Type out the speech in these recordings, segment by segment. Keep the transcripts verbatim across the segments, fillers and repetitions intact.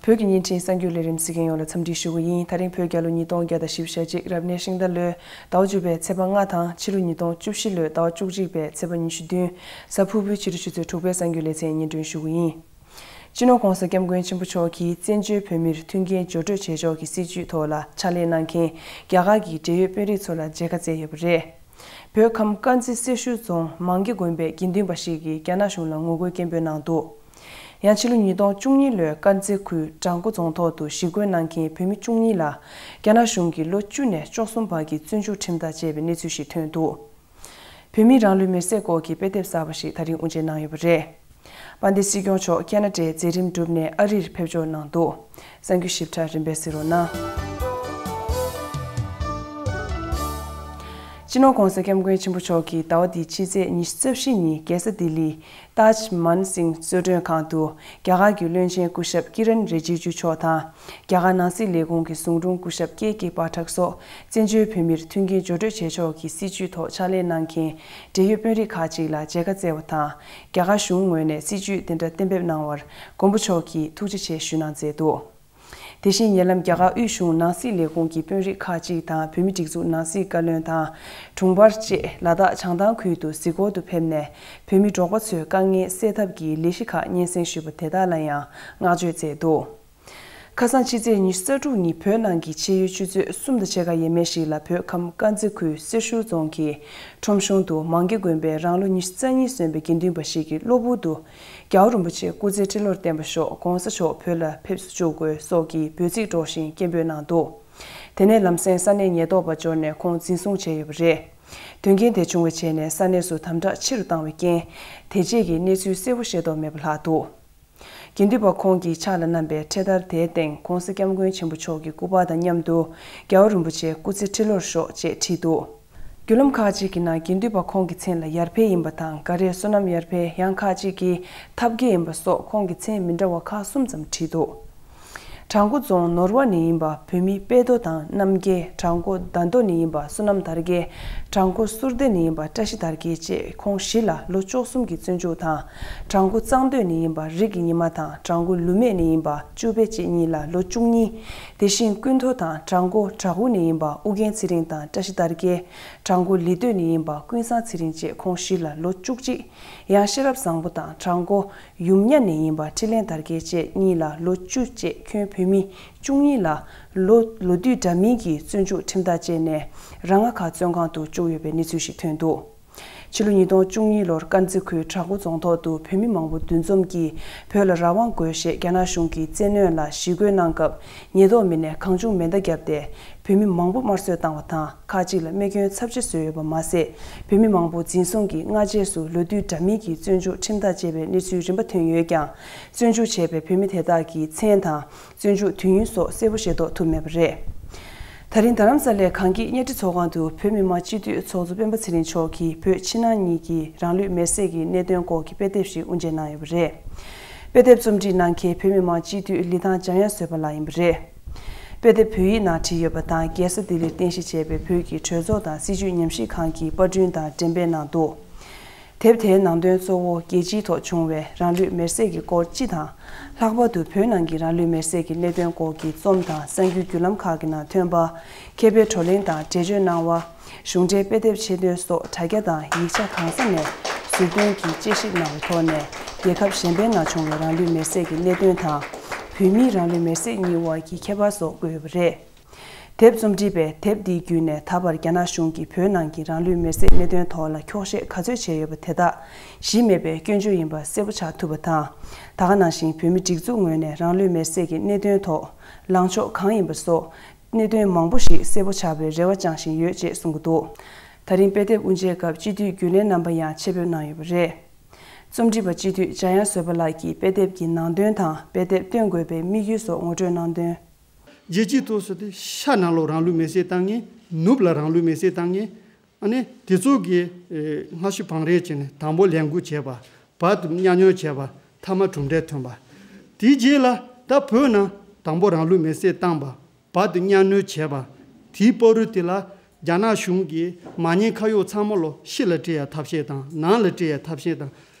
བོད་ཀྱི་བརྙན་འཕྲིན་གསར་འགྱུར་ལས་རིམ་གཟིགས་མཁན་ཡོངས་ལ་འཚམས་འདྲི་ཞུ་གི་ཡིན། ད་རིང་བོད་རྒྱལ་ལོ་ཉིས་སྟོང་བརྒྱ་དང་བཞི་བཅུ་ཞེ་གཅིག་རབ་གནས་ཤིང་རྟ་ལོའི་ཟླ་བ་བཅུ་པའི་ཚེས་པ་ལྔ་དང་ཕྱི་ལོ་ཉིས་སྟོང་བཅུ་བཞི་ལོའི་ཟླ་བ་བཅུ་གཅིག་པའི་ཚེས་པ་ཉི་ཤུ་བདུན། གཟའ་ཕུར་བུའི་ཕྱི་དྲོ་ཆུ་ཚོད་དྲུག་པའི་གསར་འགྱུར་ལེ་ཚན་སྙན་སྒྲོན་ཞུ་གི་ཡིན། སྤྱི་ནོར་༧གོང་ས་༧སྐྱབས་མགོན་ཆེན་པོ་མཆོག་གིས་བཙན་བྱོལ་བོད་མིར་མཐུན་རྐྱེན་སྦྱོར་སྤྲོད་བྱེད་ཕྱོགས་ཀྱི་སྲིད་བྱུས་ཐོག་ལ་ཕྱག་ལས་གནང་མཁན་རྒྱ་གར་གྱི་འབྲེལ་ཡོད་དཔོན་རིགས་ཚོ་ལ་མཇལ་ཁ་བསྩལ་ཡོད་པ་རེད། བོད་ཁམས་དཀར་མཛེས་སེར་ཤུལ་རྫོང་མང་སྐྱེ་དགོན་པའི་དགེ་འདུན་པ་ཞིག་གིས་རྒྱ་ནག་གཞུང་ལ་ངོ་རྒོལ་སྐད་འབོད་གནང་འདུག། ཡང་ཕྱི་ལོ་ཉིས་སྟོང་བཅུ་གཉིས་ལོའི་དཀར་མཛེས་ཁུལ་བྲག་འགོ་རྫོང་ཐོག་ཏུ་ཞི་རྒོལ་གནང་མཁན་བོད་མི་བཅུ་གཉིས་ལ་རྒྱ་ནག་གཞུང་གིས་ལོ་བཅུ་ནས་བཅུ་གསུམ་བར་གྱི་བཙོན་འཇུག་ཁྲིམས་ཐག་བཅད་པའི་གནས་ཚུལ་ཞིག་ཐོན་འདུག། བོད་མིའི་རང་ལུས་མེར་སྲེག་སྐོར་གྱི་དཔེ་དེབ་གསར་པ་ཞིག་ད་རིང་དབུ་འབྱེད་གནང་ཡོད་པ་རེད། དཔལ་ལྡན་སྲིད་སྐྱོང་མཆོག་ཁེ་ན་ཌའི་མཛད་རིམ་གྲུབ་ནས་ཨ་རིར་ཕེབས་འབྱོར་གནང་འདུག། གསར་འགྱུར་ཞིབ་ཕྲ་རིམ་པས་གཟིགས་རོགས་གནང་། སྤྱི་ནོར་༧གོང་ས་༧སྐྱབས་མགོན་ཆེན་པོ་མཆོག་གིས་ཟླ་བ་འདིའི་ཕྱི་ཚེས་ཉི་ཤུ་རྩ་བཞི་ཉིན་རྒྱལ་ས་ལྡི་ལིའི་ཏཱཇ་མན་སིང་གསོལ་མགྲོན་ཁང་དུ་རྒྱ་གར་གྱི་བློན་ཆེན་སྐུ་ཞབས་ཀི་རན་རི་ཇི་ཇུ་མཆོག་དང་། རྒྱ་གར་ནང་སྲིད་ལས་ཁུངས་ཀྱི་ཟུང་དྲུང་སྐུ་ཞབས་ཀེ་ཀེ་པཱ་ཐག་སོགས་བཙན་བྱོལ་བོད་མིར་མཐུན་རྐྱེན་སྦྱོར་སྤྲོད་བྱེད་ཕྱོགས་ཀྱི་སྲིད་བྱུས་ཐོག་ཕྱག་ལས་གནང་མཁན་འབྲེལ་ཡོད་དཔོན་རིགས་ཁག་ཅིག་ལ་མཇལ་ཁ་བསྩལ་བ་དང་། རྒྱ་གར་གཞུང་ངོས་ནས་སྲིད་བྱུས་དེ་འདྲ་གཏན་འབེབས་གནང་བར་མགོན་པོ་མཆོག་གིས་ཐུགས་རྗེ་ཆེ་ཞུས་གནང་མཛད་འདུག། དེ་བཞིན་ཉེ་ལམ་རྒྱ་གར་དབུས་གཞུང་ནང་སྲིད་ལས་ཁུངས་ཀྱི་དཔོན་རིགས་ཁག་ཅིག་དང་བོད་མིའི་སྒྲིག་འཛུགས་ནང་སྲིད་བཀའ་བློན་དང་། དྲུང་འཕར་བཅས་ལ་དྭགས་བྱང་ཐང་ཁུལ་དུ་གཟིགས་སྐོར་དུ་ཕེབས་ནས་བོད་མི་འབྲོག་པ་ཚོའི་དཀའ་ངལ་སེལ་ཐབས་ཀྱི་ལས་གཞི་ཁག་སྙན་སེང་ཞུས་པ་དེ་དག་ལ་ཡང་བསྔགས་བརྗོད་མཛད་འདུག། ཁ་སང་ཕྱི་ཚེས་ཉི་ཤུ་རྩ་དྲུག་ཉིན་བོད་ནང་གི་ཕྱེད་ཡོལ་ཆུ་ཚོད་གསུམ་དང་ཕྱེད་ཀ་ཡས་མས་ཤིག་ལ་བོད་ཁམས་དཀར་མཛེས་ཁུལ་སེར་ཤུལ་རྫོང་གི་ཁྲོམ་གཞུང་དུ་མང་སྐྱེ་དགོན་པའི་རང་ལོ་ཉི་ཤུ་རྩ་གཉིས་སོན་པའི་དགེ་འདུན་པ་ཞིག་གིས་གློ་བུར་དུ་རྒྱལ་བ་རིན་པོ་ཆེ་སྐུ་ཚེ་ཁྲི་ལོར་བརྟན་པར་ཤོག། ༧གོང་ས་མཆོག་བོད་ལ་ཕེབས་སུ་བཅུག་དགོས་སོགས་ཀྱི་འབོད་ཚིག་སྒྲོག་བཞིན་སྐད་འབོད་གནང་འདུག། དེ་ནས་ལམ་སེང་ས་གནས་ཉེན་རྟོག་པ་འབྱོར་ནས་ཁོང་འཛིན་བཟུང་བྱས་ཡོད་པ་རེད། དོན་རྐྱེན་དེ་བྱུང་བའི་རྗེས་ནས་ས་གནས་སུ་དམ་དྲག་ཆེ་རུ་བཏང་བའི་རྐྱེན། དེ་རྗེས་ཀྱི་གནས་ཚུལ་གསལ་པོ་ཤེས་རྟོགས་མེད་པ་ལྷག་འདུག། དགེ་འདུན་པ་ཁོང་གི་ཕྱག་ལ་བསྣམས་པའི་འཕྲེད་དར་དེའི་སྟེང་༧གོང་ས་༧སྐྱབས་མགོན་ཆེན་པོ་མཆོག་གི་སྐུ་པར་དང་མཉམ་དུ་རྒྱལ་བ་རིན་པོ་ཆེ་སྐུ་ཚེ་ཁྲི་ལོར་ཤོག་ཅེས་བྲིས་འདུག། བརྒྱུད་ལམ་ཁག་ཅིག་གི་ནང་དགེ་འདུན་པ་ཁོང་གི་མཚན་ལ་ཡར་འཕེལ་ཡིན་པ་དང་འགའ་རེས་བསོད་ནམས་ཡར་འཕེལ། ཡང་ཁག་ཅིག་གིས་ཐབས་མཁས་ཡིན་པ་སོགས་ཁོང་གི་མཚན་མི་འདྲ་བ་ཁག་གསུམ་ཙམ་བྲིས་འདུག། བྲག་འགོ་རྫོང་ནོར་བ་ནས་ཡིན་པ་བོད་མི་དཔལ་རྡོ་དང་རྣམ་རྒྱལ། བྲག་འགོ་ཟླ་མདོ་ནས་ཡིན་པ་བསོད་ནམས་དར་རྒྱས། བྲག་འགོ་གསུར་སྡེ་ནས་ཡིན་པ་བཀྲ་ཤིས་དར་རྒྱས་བཅས་ཁོང་བཞི་ལ་ལོ་བཅུ་གསུམ་གྱི་བཙོན་འཇུག་དང་། བྲག་འགོ་གཙང་སྟོད་ནས་ཡིན་པ་རིགས་ཀྱི་ཉི་མ་དང་བྲག་འགོ་ལུ་སྨད་ནས་ཡིན་པ་བཅུ་པེ་བཅས་གཉིས་ལ་ལོ་བཅུ་གཉིས། དེ་བཞིན་ཀུན་ཐོ་དང་བྲག་འགོ་བྲག་འུ་ནས་ཡིན་པ་ཨུ་རྒྱན་ཚེ་རིང་དང་བཀྲ་ཤིས་དར་རྒྱས། བྲག་འགོ་ལི་སྟོད་ནས་ཡིན་པ་ཀུན་བཟང་ཚེ་རིང་བཅས་ཁོང་བཞི་ལ་ལོ་བཅུ་གཅིག། ཡང་ཤེས་རབ་བཟང་པོ་དང་བྲག་འགོ་ཡུམ་ཉ་ནས་ཡིན་པ་འཕྲིན་ལས་དར་རྒྱས་བཅས་གཉིས་ལ་ལོ་བཅུ་བཅས་ཁྱོན་བོད་མི་བཅུ་གཉིས་ལ་ལོ་ལོ་དུས་འདྲ་མིན་གྱི་བཙོན་འཇུག་ཁྲིམས་ཐག་བཅད་ནས་རང་སྔགས་ཁག་བཙོན་ཁང་དུ་བཅུག་ཡོད་པའི་གནས་ཚུལ་ཞིག་ཐོན་འདུག། ཕྱི་ལོ་ཉིས་སྟོང་བཅུ་གཉིས་ལོར་དཀར་མཛེས་ཁུལ་བྲག་འགོ་རྫོང་ཐོག་ཏུ་བོད་མི་མང་པོ་འདུ་འཛོམས་ཀྱིས་བོད་ལ་རང་དབང་དགོས་ཞེས་རྒྱ་ནག་གཞུང་གིས་བཙན་གནོན་ལ་ཞི་རྒོལ་གནང་སྐབས་ཉེན་རྟོག་མི་སྣས་གང་བྱུང་མེ་མདའ་བརྒྱབ་སྟེ་བོད་མི་མང་པོ་དམར་གསོད་བཏང་བ་དང་། ཁག་ཅིག་ལ་རྨས་སྐྱོན་ཚབས་ཆེ་བཟོས་ཡོད་པ་མ་ཟད། བོད་མི་མང་པོ་འཛིན་བཟུང་གིས་སྔ་རྗེས་སུ་ལོ་དུས་འདྲ་མིན་གྱི་བཙོན་འཇུག་ཁྲིམས་ཐག་བཅད་པའི་གནས་ཚུལ་རིམ་པ་ཐོན་ཡོད་ཀྱང་། བཙོན་འཇུག་བྱས་པའི་བོད་མི་དེ་དག་གི་མཚན་དང་། བཙོན་འཇུག་དུས་ཡུན་སོགས་གསལ་པོ་ཤེས་རྟོགས་ཐུབ་མེད་པ་རེད། ད་རིང་རྡ་རམ་ས་ལའི་གངས་སྐྱིད་གཉའ་ཁྲི་ཚོགས་ཁང་དུ་བོད་མི་མང་སྤྱི་འཐུས་ཚོགས་གཙོ་སྤེན་པ་ཚེ་རིང་མཆོག་གིས་བོད་ཕྱི་ནང་གཉིས་ཀྱི་རང་ལུས་མེར་སྲེག་གི་གནད་དོན་སྐོར་གྱི་དཔེ་དེབ་ཞིག་དབུ་འབྱེད་གནང་ཡོད་པ་རེད། དཔེ་དེབ་རྩོམ་སྒྲིག་གནང་མཁན་བོད་མི་མང་སྤྱི་འཐུས་ལི་ཐང་འཇམ་དབྱངས་བཟོད་པ་ལགས་ཡིན་པ་རེད། དཔེ་དེབ་བོད་ཡིག་ནང་བྲིས་ཡོད་པ་དང་། རྒྱལ་ས་ལྡི་ལིར་རྟེན་གཞི་བྱས་པའི་བོད་ཀྱི་གྲོས་ཚོགས་དང་སྲིད་བྱུས་ཉམས་ཞིབ་ཁང་གིས་པར་སྐྲུན་དང་འགྲེམས་སྤེལ་གནང་འདུག། དེབ་དེའི་ནང་དོན་གཙོ་བོ་རྒྱལ་སྤྱིའི་ཐོག་བྱུང་བའི་རང་ལུས་མེར་སྲེག་གི་སྐོར་སྤྱི་དང་། ལྷག་པར་དུ་བོད་ནང་གི་རང་ལུས་མེར་སྲེག་གི་གནད་དོན་སྐོར་གྱི་རྩོམ་དང་གསར་འགྱུར་བརྒྱུད་ལམ་ཁག་གི་ནང་ཐོན་པ། མཁས་པའི་བགྲོ་གླེང་དང་འགྲེལ་བརྗོད་གནང་བ། གཞུང་འབྲེལ་དཔེ་དེབ་ཆེད་དོན་སོགས་དྲ་རྒྱ་དང་ཡིག་ཆ་གང་ས་ནས་ཟུར་འདོན་གྱིས་དཔྱད་ཞིབ་གནང་བའི་ཐོག་ནས། རྒྱལ་ཁབ་གཞན་པའི་ནང་བྱུང་བའི་རང་ལུས་མེར་སྲེག་གི་གནད་དོན་དང་། བོད་མིའི་རང་ལུས་མེར་སྲེག་གཉིས་དབར་གྱི་ཁྱད་པར་སོགས་བཀོད་ཡོད་པ་རེད། དེབ་རྩོམ་སྒྲིག་པས་དེབ་འདིའི་བརྒྱུད་ནས་ད་བར་རྒྱ་ནག་གཞུང་གིས་བོད་ནང་གི་རང་ལུས་མེར་སྲེག་གནད་དོན་ཐོག་ལ་འཁྱོག་བཤད་ག་ཚོད་བྱས་ཡོད་པ་དེ་དག་གཞི་མེད་པའི་སྐྱོན་བརྗོད་ཡིན་པ་གསལ་པོ་ཆགས་ཐུབ་པ་དང་། ད་ག་ནང་བཞིན་བོད་མི་སྒྲིག་འཛུགས་ངོས་ནས་རང་ལུས་མེར་སྲེག་གི་གནད་དོན་ཐོག་ལངས་ཕྱོགས་གང་ཡིན་པ་སོགས་གནད་དོན་མང་པོ་ཞིག་གསལ་པོ་ཆགས་པའི་རེ་བ་བཅངས་བཞིན་ཡོད་ཅེས་གསུང་གི་འདུག། ད་རིང་དཔེ་དེབ་དབུ་འབྱེད་སྐབས་སྤྱི་འཐུས་རྒྱུན་ལས་རྣམ་པ་ཡང་ཆེད་ཕེབས་གནང་ཡོད་པ་རེད། རྩོམ་སྒྲིག་པ་སྤྱི་འཐུས་འཇམ་དབྱངས་བཟོད་པ་ལགས་ཀྱིས་དཔེ་དེབ་ཀྱི་ནང་དོན་དང་དཔེ་དེབ་བཏོན་དགོས་པའི་དམིགས་ཡུལ་སོགས་ངོ་སྤྲོད་གནང་དོན། རྒྱལ་སྤྱིའི་ཐོག་སུ་དེ་ཤ་ནང་ལོགས་རང་ལུས་མེར་སྲེག་བཏང་མཁན། ནུབ་ལ་རང་ལུས་མེར་སྲེག་བཏང་མཁན། ཨ་ནི་དེ་ཚོ་གི་ཨེ་སྔ་ཕྱི་བང་རིམ་བྱས་ནས་དང་པོ་ལས་འགུལ་བྱས་པ། བར་དུ་གཉའ་གནོན་བྱས་པ། མཐའ་མ་གྲུབ་འབྲས་ཐོན་པ། དེའི་རྗེས་ལ་ད་བོད་ནང་དང་པོ་རང་ལུས་མེར་སྲེག་བཏང་པ། བར་དུ་གཉའ་གནོན་བྱས་པ། དེའི་བར་དུ་དེ་ལ་རྒྱ་ནག་གཞུང་གིས་མ་ཉེས་ཁ་གཡོགས་ཚང་མ་ལོ་ཕྱི་ལ་སྤྲད་ཡ་ཐབས་ཤེས་དང་། ནང་ལ་སྤྲད་ཡ་ཐབས་ཤེས་དང་།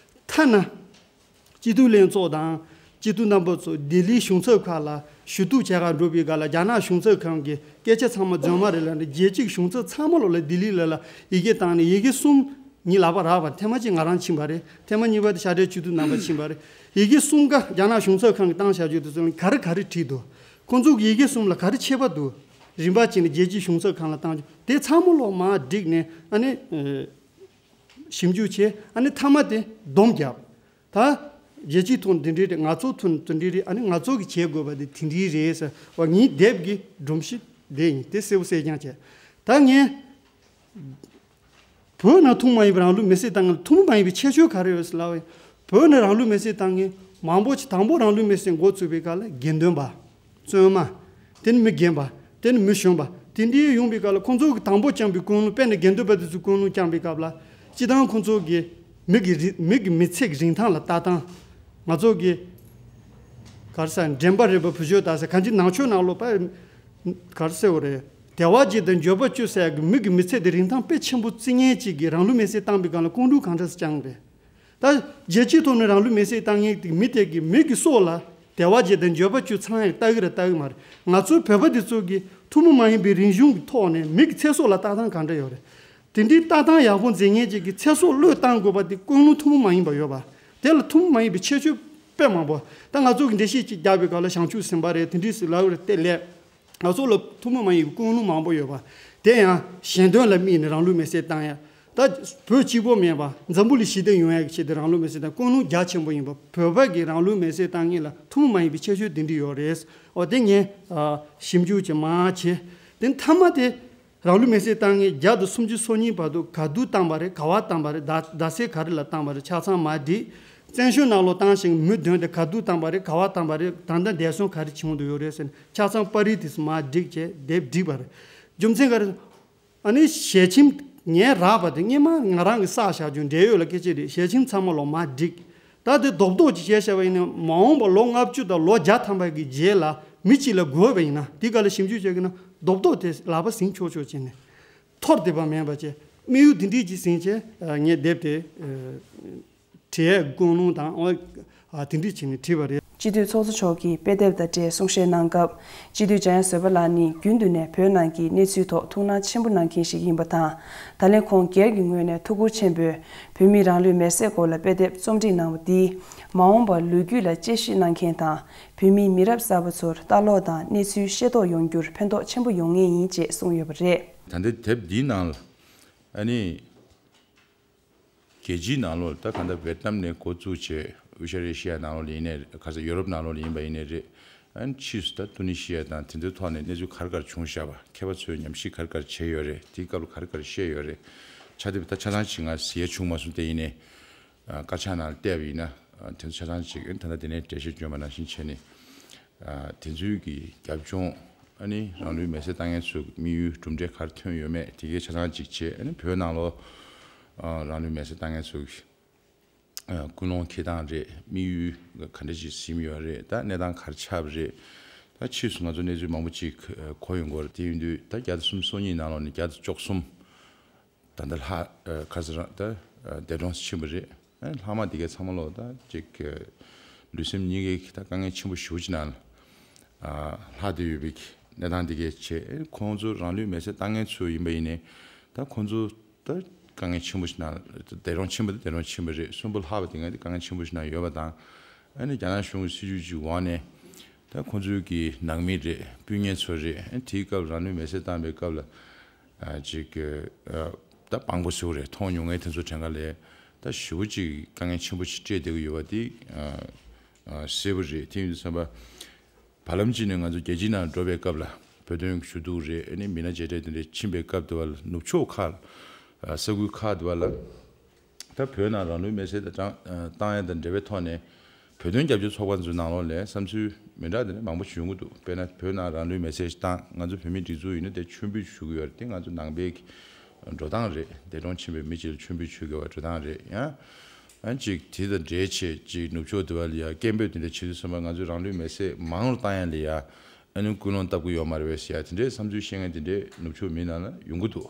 ཐ་ན། སྤྱི་འཐུས་ལྷན་ཚོགས་དང་ སྤྱི་འཐུས་རྣམ་པ་ཚོ་ལྡི་ལིའི་གཞུང་ཚབ་ཁང་ལ་ཞུ་གཏུག་བྱེད་གར་འགྲོ་བའི་སྐབས་ལ། རྒྱ་ནག་གཞུང་ཚབ་ཁང་གི་སྐད་ཆ་ཚང་མ་རྫུན་མ་རེད་ལབ་ནས། རྒྱལ་སྤྱིའི་གཞུང་ཚབ་ཚང་མ་ལོག་ལ་ལྡི་ལི་ལ་ལ་ཡི་གེ་བཏང་ནས། ཡི་གེ་གསུམ་ངའི་ལག་པ་རག་པ། ཐེངས་མ་གཅིག་ང་རང་ཕྱིན་པ་རེད། ཐེངས་མ་གཉིས་པ་དེ་ཤར་ཏེ་སྤྱི་འཐུས་རྣམ་པ་ཕྱིན་པ་རེད། ཡི་གེ་གསུམ་ཀ་རྒྱ་ནག་གཞུང་ཚབ་ཁང་གིས་བཏང་བཞག་རྒྱུ་དེ་ཚོ་ལ་ག་རེ་ག་རེ་བྲིས་འདུག་ཁོང་ཚོ་གི་ཡི་གེ་གསུམ་ལ་ག་རེ་ཁྱད་པར་འདུག་རིམ་པ་བྱས་ནས་རྒྱལ་སྤྱིའི་གཞུང་ཚབ་ཁང་ལ་བཏང་རྒྱུ་དེ་ཚང་མ་ལོག་མར་བསྒྲིགས་ནས། ཨ་ནི་ཞིབ་འཇུག་བྱས། ཨ་ནི་མཐའ་མ་དེ་སྡོམ་བརྒྱབ། ད་རྒྱལ་སྤྱིའི་ཐོག་འདི་འདྲའི་རེད། ང་ཚོ་ཐོག་འདི་འདྲའི་རེད། ཨ་ནི་ང་ཚོ་གིས་བྱེད་དགོས་པ་འདི་དེ་འདྲའི་རེད་ཟེར་བ། ངའི་དེབ་ཀྱི་སྒྲོམ་གཞི་འདི་ཡིན། དེ་གསལ་པོ་གསལ་རྐྱང་བྱས། ད་ངས་བོད་ནང་ཐུན་མོང་མ་ཡིན་པའི་རང་ལུས་མེར་སྲེག་བཏང་མཁན་ལ་ཐུན་མོང་མ་ཡིན་པའི་ཁྱད་ཆོས་ག་རེ་ཡོད་ཟེར་ལབ་པ་ཡིན། བོད་ནང་རང་ལུས་མེར་སྲེག་བཏང་མཁན་མང་པོ་ཅིག་དང་པོ་རང་ལུས་མེར་སྲེག་འགོ་ཚུགས་པའི་སྐབས་ལ་དགེ་འདུན་པ། བཙུན་མ། དེ་ནི་མི་རྒན་པ། དེ་ནི་མི་གཞོན་པ། དེ་འདྲའི་ཡོང་པའི་སྐབས་ལ་ཁོང་ཚོ་གིས་དང་པོ་བསྐྱངས་པའི་ཀུན་སློང་། དཔེར་ན་དགེ་འདུན་པ་དེ་ཚོས་ཀུན་སློང་བསྐྱངས་པའི་སྐབས་ལ། སྤྱིར་བཏང་ཁོང་ཚོ་གིས་མི་གི་རི་མི་གི་མི་ཚེ་གི་རིན་ཐང་ལ་ལྟ་སྟངས། ང་ཚོ་གིས་ག་རེ་ཟེར། འདྲེན་པ་རེད་པ། བུ་བཅོལ་ལྟ་ཟེར། གང་ཅི་ནང་ཆོས་ནང་ལོགས་པ་ག་རེ་ཟེར་བ་རེད། བདེ་བ་བརྒྱད་དང་འགྱོད་པ་བཅུ་ཟེར་གི་མི་གི་མི་ཚེ་དེ་རིན་ཐང་དཔེ་ཆེན་པོ་བརྩི་མཁན་ཅིག་གིས་རང་ལུས་མེར་སྲེག་བཏང་པའི་སྒང་ལ་ཀུན་སློང་གང་འདྲ་ཞིག་བསྐྱངས་རེད། ད་རྒྱལ་སྤྱིའི་ཐོག་ནས་རང་ལུས་མེར་སྲེག་བཏང་མཁན་དེ་མི་དེ་གི་མི་གི་སྲོག་ལ་བདེ་བ་བརྒྱད་དང་འགྱོད་པ་བཅུ་ཚང་ཡག་ལྟ་གི་རེད་ལྟ་གི་མ་རེད། ང་ཚོའི་བོད་པ་འདི་ཚོ་གིས་ཐུན་མོང་མ་ཡིན་པའི་རིག་གཞུང་གི་ཐོག་ནས་མི་གི་ཚེ་སྲོག་ལ་ལྟ་སྟངས་གང་འདྲ་ཡོད་རེད། དེ་འདྲའི་ལྟ་སྟངས་ཡག་པོ་འཛིན་མཁན་ཅིག་གིས་ཚེ་སྲོག་བློས་བཏང་དགོས་པ་དེ་ཀུན་སློང་ཐུན་མོང་མ་ཡིན་པ་ཡོད་པ། དེ་ལ་ཐུན་མོང་མ་ཡིན་པའི་ཁྱད་ཆོས་དཔེ་མང་པོ། ད་ང་ཚོ་གིས་འགྲེལ་བཤད་ཅིག་རྒྱག་པའི་སྐབས་ལ་བྱང་ཆུབ་སེམས་དཔའ་རེད། དེ་འདྲས་ཟེར་ལབ་རེད། དེ་ལས། ང་ཚོ་ལ་ཐུན་མོང་མ་ཡིན་པའི་ཀུན་སློང་མང་པོ་ཡོད་པ། དེ་ཡང་གཞན་དོན་ལ་དམིགས་ནས་རང་ལུས་མེར་སྲེག་བཏང་ཡ། ད་བོད་གཅིག་པོ་མེད་པ་འཛམ་བུ་གླིང་ཞི་བདེ་ཡོང་ཡ་གི་ཆེད་དུ་རང་ལུས་མེར་སྲེག་བཏང་། ཀུན་སློང་རྒྱ་ཆེན་པོ་ཡིན་པ། བོད་པ་གིས་རང་ལུས་མེར་སྲེག་བཏང་མཁན་ལ་ཐུན་མོང་མ་ཡིན་པའི་ཁྱད་ཆོས་དེ་འདྲ་ཡོད་རེད། འོ་དེ་ངས་ཨ་ཞིབ་འཇུག་ཅིག་མར་བྱས། དེ་མཐའ་མ་དེ་རང་ལུས་མེར་སྲེག་བཏང་མཁན་བརྒྱ་དང་སུམ་ཅུ་སོ་གཉིས་བར་དུ་ག་དུས་བཏང་པ་རེད། ག་པར་བཏང་པ་རེད། ཟླ་ཟླ་ཚེས་ག་རེ་ལ་བཏང་པ་རེད། ཆ་ཚང་མར་བསྒྲིགས། བཙན་བྱོལ་ནང་ལོགས་བཏང་ཞིང་མི་བདུན་དེ་ག་དུས་བཏང་པ་རེད། ག་པར་བཏང་པ་རེད། ད་ལྟ་འདས་སོང་ག་རེ་བྱུང་འདུག་ཡོད་རེད་ཟེར་ནས་ཆ་ཚང་པར་རིས་དེ་ཚོ་མར་བསྒྲིགས་བྱས་དེབ་བསྒྲིགས་པ་རེད། རྒྱུ་མཚན་ག་རེ། ཨ་ནི་ཞལ་ཆེམས་ངས་རག་པ་དེ་སྔོན་མ་ང་རང་གིས་བསགས་བཞག་རྒྱུ་འབྲེལ་ཡོད་ལ་སྐད་ཆ་རེད། ཞལ་ཆེམས་ཚང་མ་ལོག་མར་བསྒྲིགས། ད་དེ་རྡོག་རྡོག་ཅིག་བྱས་བཞག་པ་ཡིན་ན། མ་འོངས་པ་ལོ་ལྔ་བཅུ་དང་ལོ་བརྒྱ་ཐམ་པ་གི་རྗེས་ལ་མི་གཅིག་ལ་དགོས་པ་ཡིན་ན། དེའི་སྐབས་ལ་ཞིབ་འཇུག་བྱེད་དགོས་ན་རྡོག་རྡོག་དེ་ལག་པ་ཟིན་ཆོག་ཆོག་བྱས་ནས། འཐོར་བསྡད་པ་མེད་པ་བྱས། དམིགས་ཡུལ་དེ་འདྲས་ཅིག་ཟིན་བྱས། ངས་དེབ་དེ་བྲིས་ཡས་ཀུན་སློང་དང་། འོ། ཨ། དེ་འདྲས་བྱས་ནས་བྲིས་པ་རེད། སྤྱི་འཐུས་ཚོགས་གཙོ་མཆོག་གིས་དཔེ་དེབ་དང་འབྲེལ་གསུང་བཤད་གནང་སྐབས། སྤྱི་འཐུས་འཇམ་དབྱངས་བཟོད་པ་ལགས་ནི་རྒྱུན་དུ་ནས་བོད་ནང་གི་གནས་ཚུལ་ཐོག་ཐུགས་སྣང་ཆེན་པོ་གནང་མཁན་ཞིག་ཡིན་པ་དང་། ད་ལན་ཁོང་སྒེར་གྱི་ངོས་ནས་ཐུགས་ཁུར་ཆེན་པོས་བོད་མིའི་རང་ལུས་མེར་སྲེག་སྐོར་ལ་དཔེ་དེབ་རྩོམ་སྒྲིག་གནང་བ་འདིས། མ་འོངས་པར་ལོ་རྒྱུས་ལ་དཔྱད་ཞིབ་གནང་མཁན་དང་། བོད་མིའི་མི་རབས་གསར་པ་ཚོར་ལྟ་ཀློག་དང་གནས་ཚུལ་ཤེས་རྟོགས་ཡོང་རྒྱུར་ཕན་ཐོགས་ཆེན་པོ་ཡོང་ངེས་ཡིན་ཅེས་གསུངས་ཡོད་པ་རེད། ད་ལྟའི་དེབ་འདིའི་ནང་ལ། ཨ་ནི། རྒྱལ་སྤྱིའི་ནང་ལོགས་ལ་ད་གང་ལྟར་ཝེ་ཏི་ནམ་ནས་འགོ་བཙུགས་བྱས། དབུས་ཤར་ཨེ་ཤི་ཡ་ནང་ལོགས་ལ་ཡིན་ནའི་རེད། ག་ས་ཡོ་རོབ་ནང་ལོགས་ལ་ཡིན་པ་ཡིན་ནའི་རེད། ཨ་ནི་ཕྱིས་སུ་ད་ཏུ་ནི་ཤི་ཡ་དང་དེ་ཚོའི་ཐོག་ནས་གནས་ཚུལ་ག་རེ་ག་རེ་བྱུང་བཞག་པ། མཁས་པ་ཚོས་ཉམས་ཞིབ་ག་རེ་ག་རེ་བྱས་ཡོད་རེད། དེའི་སྐབས་ལ་ག་རེ་ག་རེ་བཤད་ཡོད་རེད། ཆ་དེ་ད་ཆ་ཚང་ཅིག་ང་ཟིན་ཡ་བྱུང་མ་སོང་། དེ་ཡིན་ནའི་དཀར་ཆག་ནང་ལ་བལྟས་པ་ཡིན་ན། དེ་ཚོ་ཆ་ཚང་ཅིག་ད་ལྟ་དེ་ནས་འགྲེལ་བཤད་བསྐྱོན་པ་ནང་བཞིན་བྱས་ནས། དེ་ཚོའི་གི་རྒྱབ་ལྗོངས། ཨ་ནི་རང་ལུས་མེར་སྲེག་བཏང་མཁན་ཚོའི་དམིགས་ཡུལ་གྲུབ་འབྲས་ག་རེ་ཐོན་ཡོད་མེད་དེ་གའི་ཆ་ཚང་ཅིག་བྱས། ཨ་ནི་བོད་ནང་ལོགས་རང་ལུས་མེར་སྲེག་བཏང་མཁན་ཚོའི་ཀུན་སློང་འཁྱེར་སྟངས་རེད། དམིགས་ཡུལ་ག་འདྲ་ཞིག་ཟིན་ཡོད་རེད། ད་གནས་སྟངས་ག་རེ་ཆགས་པ་རེད། ད་ཕྱིས་སུ་ང་ཚོ་གནས་ཚུལ་མང་པོ་ཅིག་གོ་ཡོང་གི་ཡོད་རེད། དེ་ཡིན་དུས་ད་བརྒྱ་དང་སུམ་ཅུ་སོ་གཉིས་ནང་ལོགས་ནས་བརྒྱ་དང་བཅུ་གསུམ། ད་ལྟ་ལྷག་ཨ། ག་ཟེར་རང་ད་ཨ། འདས་གྲོངས་ཕྱིན་པ་རེད། ཨ། ལྷག་མ་དེ་གའི་ཚང་མ་ལོག་ད་ཅིག་ཨ། ལུས་སེམས་གཉིས་ཀའི་ད་དཀའ་ངལ་ཆེན་པོ་ཞེ་པོ་ཅིག་ནང་ལ་ཨ། ལྷག་བསྡད་ཡོད་པའི་གནས་སྟངས་དེ་གའི་བྱས། ཨ། ཁོང་ཚོ་རང་ལུས་མེར་སྲེག་བཏང་མཁན་ཚོ་ཡིན་པ་ཡིན་ནའི་ད་ཁོང་ཚོ་ད་དཀའ་ངལ་ཆེན་པོ་ཞིག་ནང་ལ། འདས་གྲོངས་ཕྱིན་པ་དེ་འདས་གྲོངས་ཕྱིན་པ་རེད། གསོན་པོ་ལྷག་པ་དེ་གའི་དེ་དཀའ་ངལ་ཆེན་པོ་ཞིག་ནང་ཡོད་པ་དང་། ཨ་ནི་རྒྱ་ནག་གཞུང་གི་སྲིད་ཇུས་ཀྱི་འོག་ནས། ད་ཁོང་ཚོའི་གི་ནང་མི་རེད། སྤུན་ཉེ་ཚོ་རེད། ཨ། དེའི་སྐབས་རང་ལུས་མེར་སྲེག་བཏང་པའི་སྐབས་ལ། ཨ། ཅིག་ཨ། ད་དཔང་པོ་ཟེར་བ་རེད། མཐོང་མྱོང་མཁན་དེ་ཚོ་གྲས་འགའ་ལ་ད་ཞེ་པོ་ཅིག་དཀའ་ངལ་ཆེན་པོ་ཞིག་སྤྲད་བསྡད་ཀྱི་ཡོད་པ་དེ་ཨ། ཨ། གསལ་པོ་རེད། དེ་ཡིན་དུས་ཙམ་པ། བར་ལམ་ཅིག་ནས་ང་ཚོ་རྒྱལ་སྤྱིའི་ནང་འགྲོ་བའི་སྐབས་ལ་བོད་དོན་ཞུ་གཏུག་རེད། ཨ་ནི་མི་སྣ་མཇལ་འཕྲད་དེ་འདྲ་ཕྱིན་པའི་སྐབས་དེ་བ་ལ་ནུབ་ཕྱོགས་ཁག་ཨ། ས་ཁུལ་ཁག་དེ་བ་ལ། ད་བོད་ནང་རང་ལུས་མེར་སྲེག་བཏང་བཏང་ཡ་དང་འབྲེལ་བའི་ཐོག་ནས། བོད་དོན་རྒྱབ་སྐྱོར་ཚོགས་པ་ཚོའི་ནང་ལོགས་ལ་བསམ་ཚུལ་མི་འདྲ་དེ་འདྲ་མང་པོ་ཞིག་ཡོང་གི་འདུག་དཔེར་ན་བོད་ནང་རང་ལུས་མེར་སྲེག་བཏང་། ང་ཚོ་བོད་མིའི་སྒྲིག་འཛུགས་ཡིན་ན་དེ་མཆོད་འབུལ་ཞུ་གི་ཡོད་རེད། དེ་ང་ཚོ་ནང་པའི་འགྲོ་སྟངས་རེད། འདས་གྲོངས་ཕྱིན་པའི་མི་གཅིག་ལ་མཆོད་འབུལ་ཞུ་གི་ཡོད་འགྲོ་སྟངས་རེད། ཡང་ཨ་ཅིག་དེ་དང་འབྲེལ་བྱས་ཅིག་ནུབ་ཕྱོགས་དེ་བ་ལ་ཡ་སྐད་འབོད་དེ་འདྲ་བྱེད་དུས་ཙམ་པ། ང་ཚོས་རང་ལུས་མེར་སྲེག་མང་རུ་བཏང་ཡ་ལ་ཡ། ཨ་ནི་ཀུན་སློང་བཏབ་ཀྱི་ཡོད་མ་རེད་པས་ཟེར་ཡ་དེ་འདྲའི་བསམ་ཚུལ་བཤད་མཁན་དེ་འདྲའི་ནུབ་ཕྱོགས་མི་ནང་ལ་ཡོང་གི་འདུག་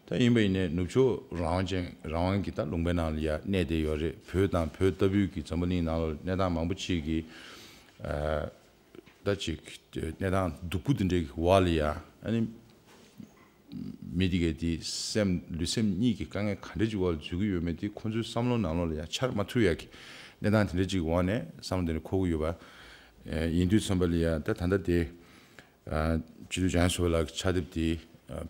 ད་ཡིན་པ་ཡིན་ནའི་ནུབ་ཕྱོགས་རང་དབང་ཅན། རང་དབང་གི་ད་ལུང་པའི་ནང་ལ་ཡ་གནས་བསྡད་ཡོད་རེད། བོད་དང་བོད་ལྟ་བུའི་གི་འཛམ་བུ་གླིང་ནང་ལ་གནས་སྟངས་མང་པོ་ཅིག་གི་ ཨ་ད་ཅིག་གནས་སྟངས་སྡུག་པོ་འདི་འདྲའི་འོག་ལ་ཡ་ཨ་ནི་མི་དེ་གས་དེ་སེམས་ལུས་སེམས་གཉིས་ཀྱི་དཀའ་ངལ་ག་འདྲ་ཅིག་འོག་ལ་འཛུལ་གྱི་ཡོད་མེད་དེ་ཁོང་ཚོའི་བསམ་བློ་ནང་ལོགས་ལ་ཡ་འཆར་མ་ཐུབ་ཡ་གི་གནས་སྟངས་དེ་འདྲ་ཅིག་འོག་ནས་བསམ་བློ་དེ་འདྲ་འཁོར་གྱི་ཡོད་པ་ཡིན་དུས་ཙམ་པ་ལ་ཡ་ད་ད་ལྟ་དེ་སྤྱི་འཐུས་འཇམ་དབྱངས་བཟོ་བ་ལགས་ཀྱི་ཕྱག་དེབ་དེ་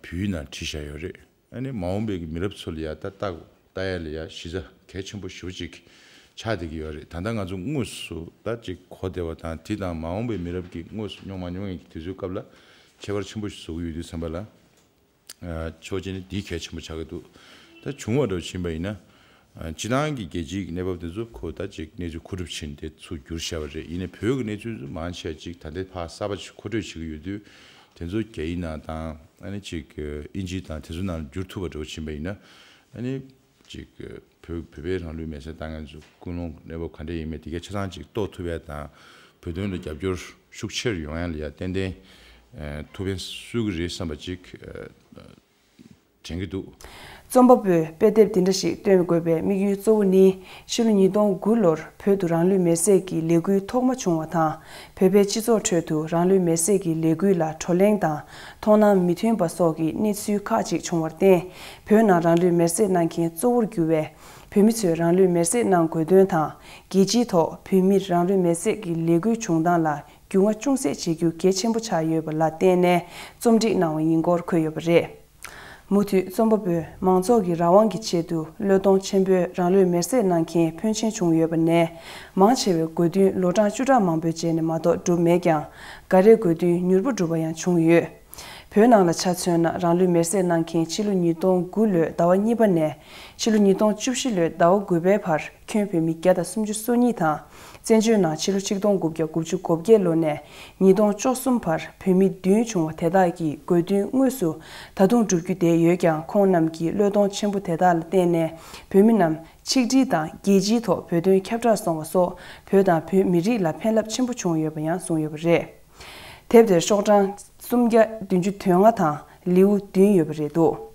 བོད་ཡིག་ནང་བྲིས་བཞག་ཡོད་རེད། ཨ་ནི་མ་འོངས་པའི་གི་མི་རབས་ཚོ་ལ་ཡ་ད་ལྟ་ལྟ་ཡ་ལ་ཡ་གཞི་རྩ་གལ་ཆེན་པོ་ཞེ་པོ་ཅིག་ཆགས་བསྡད་ཀྱི་ཡོད་རེད། ད་ལྟ་ང་ཚོ་དངོས་སུ་ད་ཅིག་གོ་བདེ་བ་དང་དེ་དང་མ་འོངས་པའི་མི་རབས་ཀྱིས་དངོས་སུ་མྱོང་མ་མྱོང་ཡ་གི་དུས་ཚོད་སྐབས་ལ་ཁྱད་པར་ཆེན་པོ་ཞིག་བཟོ་གི་ཡོད་དུས་ཙམ་པ་ལ་ཨ་ཕྱོགས་གཅིག་ནས་འདི་གལ་ཆེན་པོ་ཆགས་ཀྱི་འདུག་ད་བྱུང་བ་འདྲ་བོ་ཕྱིན་པ་ཡིན་ན་ཨ་སྤྱི་བཏང་གི་རྒྱལ་སྤྱིའི་གནས་བབ་དེ་ཚོ་ཁོ་ད་ཅིག་གནས་ཚུལ་མཁོ་སྒྲུབ་ཕྱིན་ཏེ་ཚུར་བསྒྱུར་བཞག་པ་རེད། ཡིན་ནའི་བོད་ཀྱི་གནས་ཚུལ་ཚོ་མང་ཆེ་ཅིག་ད་ལྟའི་ཕར་གསར་པ་ཅིག་མཁོ་སྤྲོད་བྱེད་ཀྱི་ཡོད་དུས་དེ་ཚོ་རྒྱ་ཡིག་ནང་དང་ཨ་ནི་ཅིག་ཨིན་ཇི་དང་དེ་ཚོ་ནང་བསྒྱུར་ཐུབ་པ་འདྲ་བོ་ཕྱིན་པ་ཡིན་ན་ཨ་ནི། ཅིག་བོད་བོད་པའི་རང་ལུས་མེར་སྲེག་བཏང་མཁན་ཚོ་ཀུན་སློང་གནས་བབ་ག་འདྲ་ཡིན་མིན་དེ་གའི་ཆ་ཚང་ཅིག་རྟོགས་ཐུབ་ཡ་དང་བོད་དོན་ལ་རྒྱབ་སྐྱོར་ཤུགས་ཆེར་ཡོང་ཡ་ལ་ཡ་ཏན་ཏན་ཨ་ཐུགས་ཕན་གསོས་ཀྱི་རེད་བསམ་པ་ཅིག་ཨ་དྲན་གྱི་འདུག་རྩོམ་པ་པོས་དཔེ་དེབ་འདི་འདྲ་ཞིག་བཏོན་དགོས་པའི་དམིགས་ཡུལ་གཙོ་བོ་ནི་ཕྱི་ལོ་ཉིས་སྟོང་དགུ་ལོར་བོད་དུ་རང་ལུས་མེར་སྲེག་གི་ལས་འགུལ་ཐོག་མ་བྱུང་བ་དང་བོད་པའི་སྤྱི་ཚོགས་ཁྲོད་དུ་རང་ལུས་མེར་སྲེག་གི་ལས་འགུལ་ལ་བགྲོ་གླེང་དང་མཐོང་སྣང་མི་མཐུན་པ་སོགས་ཀྱི་གནས་ཚུལ་ཁག་ཅིག་བྱུང་བར་བརྟེན། བོད་ནང་རང་ལུས་མེར་སྲེག་གནང་མཁན་གཙོ་བོར་གྱུར་བའི་བོད་མི་ཚོས་རང་ལུས་མེར་སྲེག་གནང་དགོས་དོན་དང་། རྒྱལ་སྤྱིའི་ཐོག་བོད་མིར་རང་ལུས་མེར་སྲེག་གི་ལས་འགུལ་བྱུང་སྟངས་ལ་རྒྱུས་མངའ་ཅུང་ཟད་བྱེད་རྒྱུ་གལ་ཆེན་པོ་ཆགས་ཡོད་པ་ལ་བརྟེན་ནས་རྩོམ་སྒྲིག་གནང་བ་ཡིན་སྐོར་འཁོད་ཡོད་པ་རེད། མུ་མཐུད་རྩོམ་པ་པོས་མང་ཚོགས་ཀྱི་རང་དབང་གི་ཆེད་དུ་བློས་གཏོང་ཆེན་པོས་རང་ལུས་མེར་སྲེག་གནང་མཁན་ཕོན་ཆེན་བྱུང་ཡོད་པ་ནས། མང་ཆེ་བའི་དགོས་འདུན་ལོ་གྲངས་བཅུ་ཕྲག་མང་པོའི་རྗེས་ནས་མ་གཏོགས་འགྲུབ་མེད་ཀྱང་། འགའ་རེའི་དགོས་འདུན་མྱུར་པོ་འགྲུབ་པ་ཡང་བྱུང་ཡོད། བོད་ནང་ལ་ཆ་མཚོན་ན་རང་ལུས་མེར་སྲེག་གནང་མཁན་ཕྱི་ལོ་ཉིས་སྟོང་དགུ་ལོའི་ཟླ་བ་གཉིས་པ་ནས་ཕྱི་ལོ་ཉིས་སྟོང་བཅུ་བཞི་ལོའི་ཟླ་བ་དགུ་པའི་བར་ཁྱོན་བོད་མི་བརྒྱ་དང་སུམ་ཅུ་སོ་གཉིས་དང་། བཙན་བྱོལ་ནང་ཕྱི་ལོ་ཆིག་སྟོང་དགུ་བརྒྱ་དགུ་བཅུ་གོ་བརྒྱད་ལོ་ནས་ཉིས་སྟོང་བཅུ་གསུམ་བར་བོད་མི་བདུན་བྱུང་བ་དེ་དག་གི་དགོས་འདུན་དངོས་སུ་ད་དུང་འགྲུབ་རྒྱུ་བསྡད་ཡོད་ཀྱང་། ཁོང་རྣམས་ཀྱི་བློས་གཏོང་ཆེན་པོ་དེ་དག་ལ་བརྟེན་ནས་བོད་མི་རྣམས་ཆིག་སྒྲིལ་དང་རྒྱལ་སྤྱིའི་ཐོག་བོད་དོན་ཁྱབ་བསྒྲགས་སོང་བ་སོགས་བོད་དང་བོད་མི་རིགས་ལ་ཕན་རླབས་ཆེན་པོ་བྱུང་ཡོད་པ་ཡང་གསུངས་ཡོད་པ་རེད། དེབ་དེར་ཤོག་གྲངས་སུམ་བརྒྱ་བདུན་ཅུ་དོན་ལྔ་དང་ལེའུ་བདུན་ཡོད་པ་རེད་འདུག་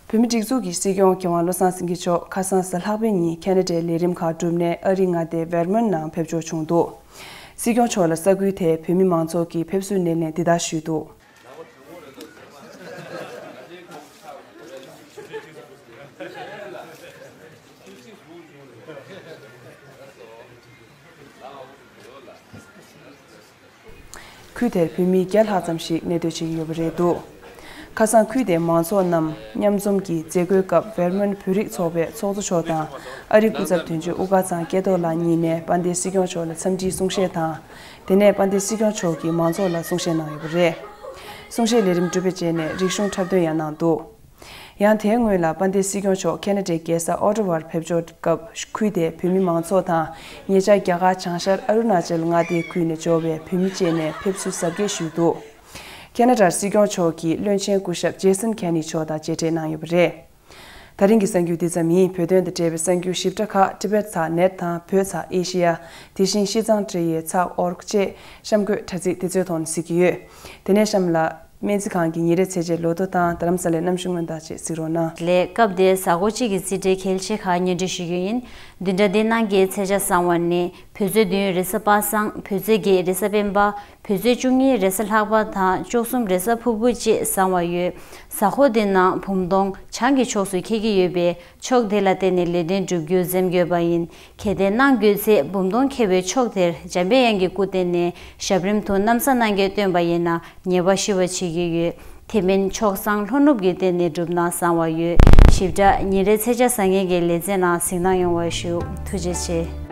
བོད་མིའི་སྒྲིག་འཛུགས་ཀྱི་སྲིད་སྐྱོང་མཁས་དབང་བློ་བཟང་སེང་གེ་མཆོག་ཁ་སང་གཟའ་ལྷག་པའི་ཉིན་ཁེ་ན་ཌའི་ལས་རིམ་ཁག་བསྒྲུབས་ནས་ཨ་རིའི་མངའ་སྡེ་ཝེར་མོན་ནང་ཕེབས་འབྱོར་བྱུང་འདུག་སྲིད་སྐྱོང་མཆོག་ལ་ས་ཁུལ་དེའི་བོད་མི་མང་ཚོགས་ཀྱིས་ཕེབས་བསུའི་སྣེ་ལེན་འདི་ལྟར་ཞུས་འདུག་ཁུལ་དེར་བོད་མི་བརྒྱ་ལྷག་ཙམ་ཞིག་གནས་སྡོད་བྱེད་ཀྱི་ཡོད་པ་རེད་འདུག་ཁ་སང་ཁུལ་དེའི་མང་ཚོགས་རྣམས་མཉམ་འཛོམས་ཀྱི་མཛད་སྒོའི་སྐབས་ཝེར་མོན་བོད་རིགས་ཚོགས་པའི་ཚོགས་གཙོ་མཆོག་དང་ཨ་རིའི་སྐུ་ཚབ་དོན་གཅོད་དབུ་དཀར་ཚང་སྐལ་རྡོར་ལགས་གཉིས་ནས་དཔལ་ལྡན་སྲིད་སྐྱོང་མཆོག་ལ་འཚམས་འདྲིའི་གསུང་བཤད་དང་། དེ་ནས་དཔལ་ལྡན་སྲིད་སྐྱོང་མཆོག་གིས་མང་ཚོགས་ལ་གསུང་བཤད་གནང་ཡོད་པ་རེད། གསུང་བཤད་ལས་རིམ་གྲུབ་པའི་རྗེས་ནས་རིག་གཞུང་འཁྲབ་སྟོན་ཡང་གནང་འདུག་ཡང་དེའི་སྔོན་ལ་དཔལ་ལྡན་སྲིད་སྐྱོང་མཆོག་ཁེ་ན་ཌའི་རྒྱལ་ས་ཨོ་ཊ་ཝར་ཕེབས་འབྱོར་སྐབས་ཁུལ་དེའི་བོད་མི་མང་ཚོགས་དང་ཉེ་ཆར་རྒྱ་གར་བྱང་ཤར་ཨ་རུ་ན་ཅལ་མངའ་སྡེའི་ཁུལ་ནས་འབྱོར་བའི་བོད་མི་བཅས་ནས་ཕེབས་བསུ་གཟབ་རྒྱས་ཞུས་འདུག་ཁེ་ན་ཌར་སྲིད་སྐྱོང་མཆོག་གིས་བློན་ཆེན་སྐུ་ཞབས་ཇེ་སན་ཁེ་ནི་མཆོག་དང་མཇལ་འཕྲད་གནང་ཡོད་པ་རེད། ད་རིང་གི་གསར་འགྱུར་འདི་ཙམ་ཡིན། བོད་དོན་དང་འབྲེལ་བའི་གསར་འགྱུར་ཞིབ་ཕྲ་ཁག་ཊི་བེཊ་ཚགས་ནེཊ་དང་བོད་ཚགས་ཨེ་ཤེ་ཡ། དེ་བཞིན་ཤིས་ཙང་ཊི་ཡའི་ཚགས་ཨོར་གྷི་བཅས་གཤམ་འཁོད་དྲ་ཚིགས་དེ་ཚོའི་ཐོག་ནས་གཟིགས་ཀྱི་ཡོད། དེ་ནས་གཤམ་ལ། སྨན་རྩིས་ཁང་གི་ཉིན་རེའི་ཚེས་བཅད་ལོ་ཐོ་དང་རྡ་རམ་ས་ལའི་གནམ་གཤིས་སྔོན་བརྡ་བཅས་གཟིགས་རོགས་གནང་། ལས། སྐབས་དེར་གཟའ་འཁོར་གཅིག་གི་རྩིས་ཁྲའི་གལ་ཆེ་ཁག་སྙན་སྒྲོན་ཞུ་རྒྱུ་ཡིན། བདུན་ཕྲག་འདིའི་ནང་གི་ཚེས་ཆ་བཟང་བ་ནི། བོད་ཚེས་བདུན་རེས་གཟའ་པ་སངས། བོད་ཚེས་བརྒྱད་རེས་གཟའ་སྤེན་པ། བོད་ཚེས་བཅུ་གཉིས་རེས་གཟའ་ལྷག་པ་དང་བཅུ་གསུམ་རེས་གཟའ་ཕུར་བུ་བཅས་བཟང་བ་ཡོད། གཟའ་འཁོར་འདིའི་ནང་བུམ་སྟོང་བྱང་གི་ཕྱོགས་སུ་འཁེལ་གྱི་ཡོད་པས། ཕྱོགས་དེ་ལ་བརྟེན་ནས་ལས་དོན་བསྒྲུབ་རྒྱུ་འཛེམ་དགོས་པ་ཡིན། གལ་ཏེ་གནང་དགོས་ཚེ་འབུམ་སྟོང་འཁེལ་བའི་ཕྱོགས་དེར་འཇམ་པའི་དབྱངས་ཀྱི་སྐུ་བསྟན་ནས་ཞབས་རིམ་དུ་གནམ་ས་སྣང་གས་བཏོན་པ་ཡིན་ན་ཉེས་པ་ཞི་བ་བྱེད་ཀྱི་ཡོད། དེ་མིན་ཕྱོགས་བཟང་ལྷོ་ནུབ་ཀྱི་སྟེང་ནས་བསྒྲུབས་ན་བཟང་བ་ཡོད། ཞིབ་ཕྲ་ཉིན་རེའི་ཚེས་ཆ་བཟང་ངན་གྱི་ལེ་ཚན་ནང་གཟིགས་གནང་ཡོང་བ་ཞུ། ཐུགས་རྗེ་ཆེ།